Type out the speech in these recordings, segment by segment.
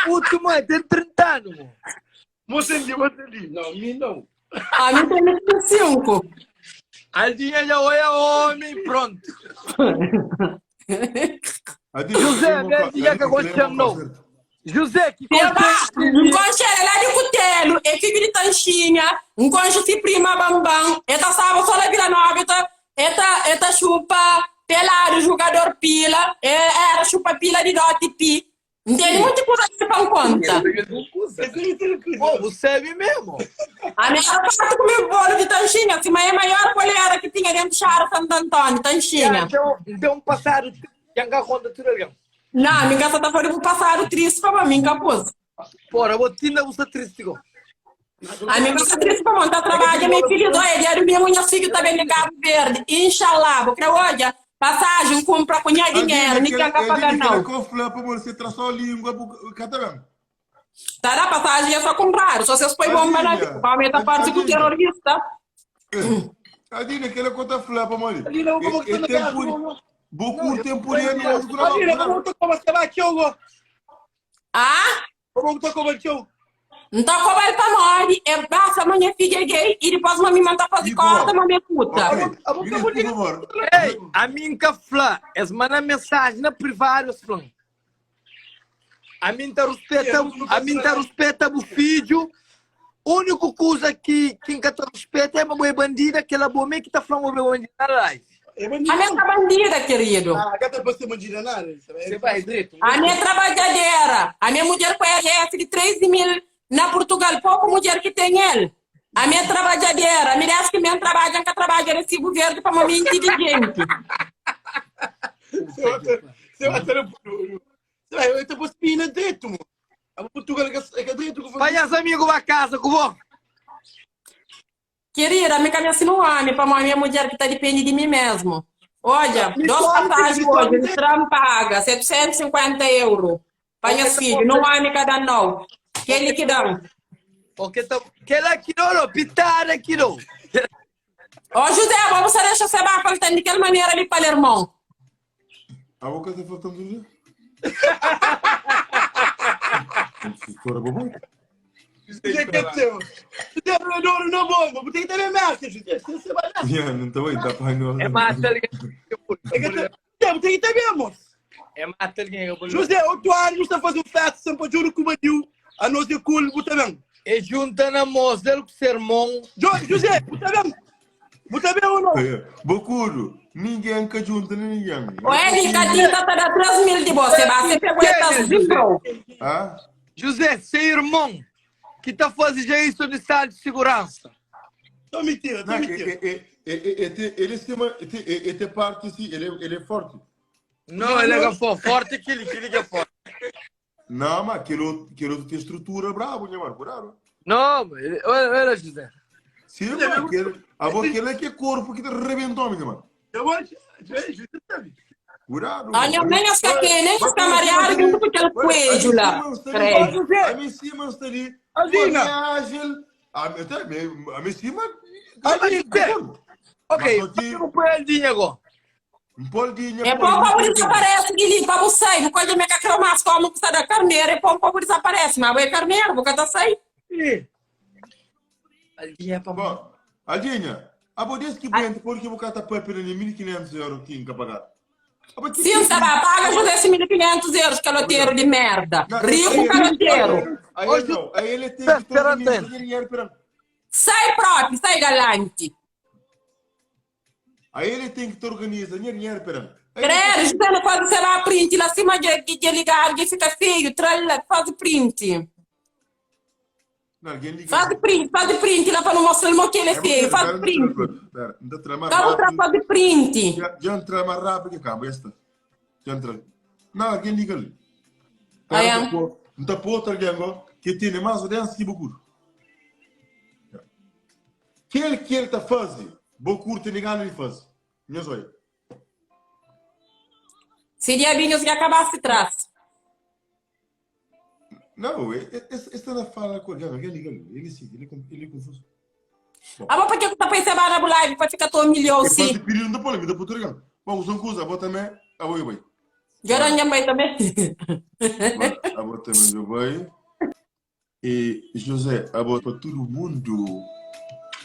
Puto, mãe, tem 30 anos, mo. Mo senti, mo senti. Não, mi não. Ah, mi tem 25. Aldinha já olha homem, pronto. José, me Aldinha que gosta não. José, que Nkonxele lá de Cutelo, é filho de Tanchinha, nkonxo si prima Bambam, e ta saba só na Vila Nova, e ta, e ta, e ta chupa pelado jogador pila, e era chupa pila de dote pi. N tene monti kuza ki pa N konta. Pô, bu sabe mesmo. A mi era farta kume bolo di Tanchinha, sima é maior bolera ki tinha dentu Xara Santo António, Tanchinha. Então, então um passado que N ka konta tudu algen. Não, mi ka sa ta fala di bu pasadu tristi pamodi mi ka pus. Pora, bo tinda bu sta tristi go. A mi ka sta tristi pamodi N ta trabadja, mi é filiz. Oia, dia dumingu nha fidju ta ben di Kabu Verdi. Inxalá, bu kre odja pasaji N kunpra ku nha dinheru, ningen ka paga nau. Ta da pasaji dja sta kunpradu, so si es poi bonba na avion, pamodi e ta parse ku terorista. Adina, kela ko ta fla pamodi Adina, como que e tá na tempo casa, vovó? bo curte tempo de ano hoje com Adina, como que tá como você vai tchau, go? Ah? Como que tá como tchau? N ta koba-l pamodi e basta ma nha fidja é gay i dipôs ma mi ma N ta faze kórda ma mi é puta. Ok, A boca Inês, por favor. Ei, ami N ka fla, es manda mensagem na privado, es fla-m. Ami N ta ruspeta, ami N ta ruspeta bu fidju. Úniku kuza ki ki N ka ta ruspeta é ma bo é bandida, kela bo mê ki ta fla ma bo é bandida na live. É bandido. Ami é ka bandida, keridu. Ah, ka ta pa ser bandida nada. Você vai direito. Ami é trabadjadera. Ami é mudjer ku RS di 13 mil na Purtugal. Poku mudjer ki ten el. Ami é trabadjadera. Ami des ki mi N trabadja, N ka trabadja resibu verdi pamo mi é intilijenti. Você vai ter, você vai ter, você vai ter por spina direito, mo. A Portugal é que é direito que Pa nhas amigu ba kaza ku bo. Kerida, mi ka meste nun omi pamo ami é mudjer ki ta dipende di mi mesmu. Odja, Mi dos só mi pasaji mi só oji, mi N tra-m paga 750 euru pa nhas fidju. Nun omi ka da-m nau. Kel-li ki da-m. O ke ta kela ki do lo pitada ki do. Ó Juzé, bo bu sta dexa se ba falta-m di kel manera li, Palermon? Abo ka ta falta-m Juzé? Fora bo bai. José que teu. José Redoro na bomba. Bu tem que ter merda, José. Você vai lá. Yeah, não tá bem, tá pa nós. É mata alguém. É que te- Bu tem que ter bem, moço. É mata alguém. José, outro ano nós tá fazendo festa, São Juro com o Badiu. A nós é cool, bu tá bem. É junta na moça com sermão. Jo, José, bu tá bem. Bu tá bem ou não? Bocudo, ninguém ka junta nem ninguém. Ô Eli, Kadita ta da 3 mil di bo, se ba se pegou e ta zibro. Ah? José, se irmão que tá fazendo já isso de sala de segurança. Tô mentira, tô Não, mentira. é, é, é, é, é, é, ele cima, é, é, é parte sim, ele, ele é forte. Não, ele é forte, forte aquele, aquele que é forte. Não, mas aquele outro, aquele outro tem estrutura brabo, né, mano? Cuidado. Não, ele, olha, olha, José. Sim, mano, aquele, a boca aquele é que é corpo que te arrebentou, meu mano. Eu acho, José, sabe? Cuidado. Olha, nem as que nem as camarearam junto com aquele coelho lá. Credo. A mim cima está ali. Alina. Ágil. A mim a mim cima. Alina. Ok, Mas aqui- não põe Aldinha agora. Um poldinho. É bom para desaparece, Guilherme, para você. Não pode me cacrou mais como que da carneira. É bom para desaparece, mas é carneiro, vou catar sair. Aldinha é para Bom, Aldinha, a poder que vende porque o cara paper em 1500 euros tinha que pagar. Sim, será? Paga José esse 1.500 euros, caloteiro de merda. Rico caloteiro. Aí não, aí ele tem que Espera, ter dinheiro para. Sai próprio, sai galante. Aí ele tem que te organizar dinheiro para. Credo, José não pode ser lá print, lá acima de, de, de ligar, de fica feio, trala, faz print. Não, alguém liga. Faz print, faz print lá para não mostrar o que ele é feio, faz print. Espera, ainda tra mais Dá outra rápido. faz print. Já, já entra mais rápido que acaba esta. Já entra. Não, alguém liga ali. Ah, é? Não tá por outro alguém agora que tem mais audiência que Bocur. Aquele que ele tá fazendo, Bocur tem ligado ele faz. Minha zóia. Se diabinhos que acabasse atrás. Não, esse está na fala com alguém, alguém liga ali. Ele sim, ele ele é confuso. Ah, mas por que tu tá pensando na live para ficar tão milhão Eu sim? faço pedido da polêmica, da Portugal. Bom, usam coisa, bota também, a boi boi. Djodan dja N bai tanbe. Abo tanbe djo bai. E José, abo pa tudu mundu.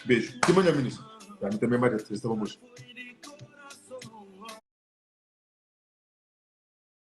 Beju. Ti manha minis. Ya, mi tanbe N bai deta. Es ta ba muxa.